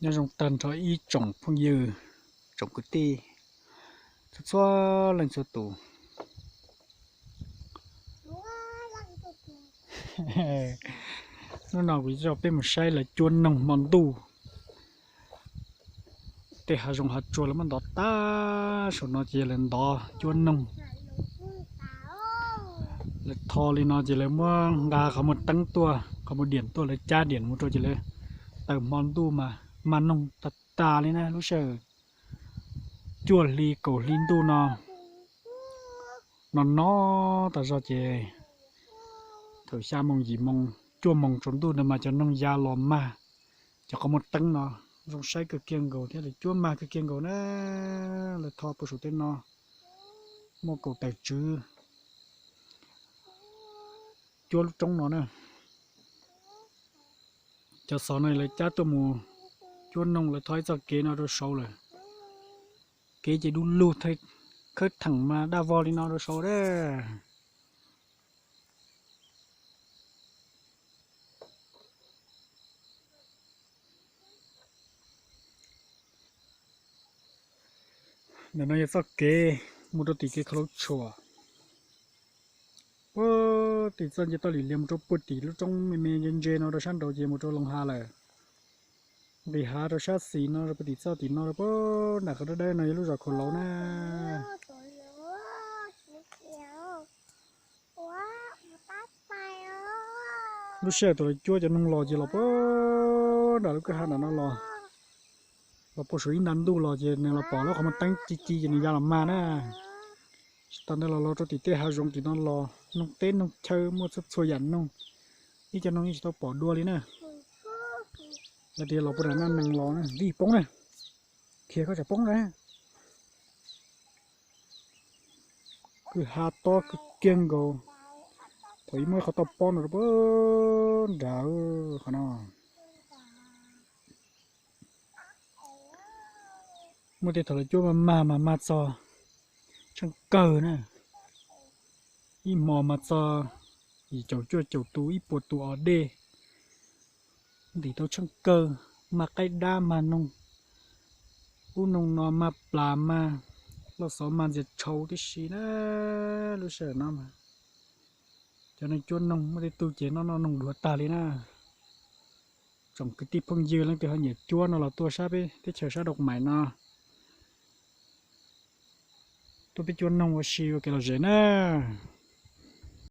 Nyob zoo tag nrho ib tsoom phooj ywg, tsoom kwv tij, txhua txhua leej txhua tus. Hnub no kuv coj peb mus saib lawv cuab noog hmo ntuj. Tej hav zoov hav tsuag lawv muab ntov tag, saum no ces yog lawv ntov cuab noog. Lawv tho li no ces lawv muab nqa qhov muag teeb tuaj, qhov muag diam tuaj, lawv cab diam mus rau ces lawv taws hmo ntuj mas mag noog tag tag li na. Lub sij hawm cuaj hli kaum hli ntuj no, no no tas zog ces thaum xya moos yim moos cuaj moos tsaus ntuj ntawd mas cov noog ya los mag cov qhov muag teeb no. Zoo saib kawg kiag nkaus thiab lawv cuab mag kawg kiag nkaus na. Lawv tho puag saum tej no muaj kaum tawm tswv cuab lub roob no na. Cov xov no lawv cab tuaj mus cuab noog, lawv tho ib txoj kev no rau saud lawm. Kev ces du lug, khawb theem mas daj vog li no rau saud a. Ntawm no yog txoj kev mus rau tim kev kho laub tshuam. Puag tim txoj nce toj lim lias mus rau puag tim lub roob me me ntse ntse no rau sab nraud ces mus rau Loos Has lawm. Nqis hav rau sab xis no rau puag tim txoj tim no rau puag nram qhov dawb dawb no yog lub zos Khuam Lauv na. Lub sij hawm thaum lawv cuab cov noog los ces los puag nram lub kwj ha nram no los, los puag saum ib nta ntuj los ces nws los pom lub qhov muag teeb ci ci ces nws ya los mag na. Tsis tas ntawd los los rau tim tej hav zoov tim no los noog teb noog chaw muaj txhua txhua yam noog, ib co noog yeej tsis tau pom dua li na. Lawv tias los puag nram Naj Nees los na, vij poob na, khiav koj tsam poob na. Kwj ha tob kawg kiag nkaus, thaum ib muaj ib qhov toj pob no rau puag nrad qhov no. Muaj tej thaum lawv cuab mag mag mas mag txog tsheej kawg na, ib hmo mas txog yim caum cuaj caum tus ib puas tus os dej, ntim tau tsheej kawg, mag qaib dab mag noog, ub noog no mag plas mag, loj xov mag ntxias tshau tib si na. Lub sij hawm no mas cov neeg cuab noog muaj tej tug ces noj noj noog dhuav tag li na. Tsoom kwv tij phooj ywg leej twg ho nyiam cuab no los tuaj sab peb teb chaws sab Doo Maim no, tuaj peb cuab noog ua si ua kev lom zem na.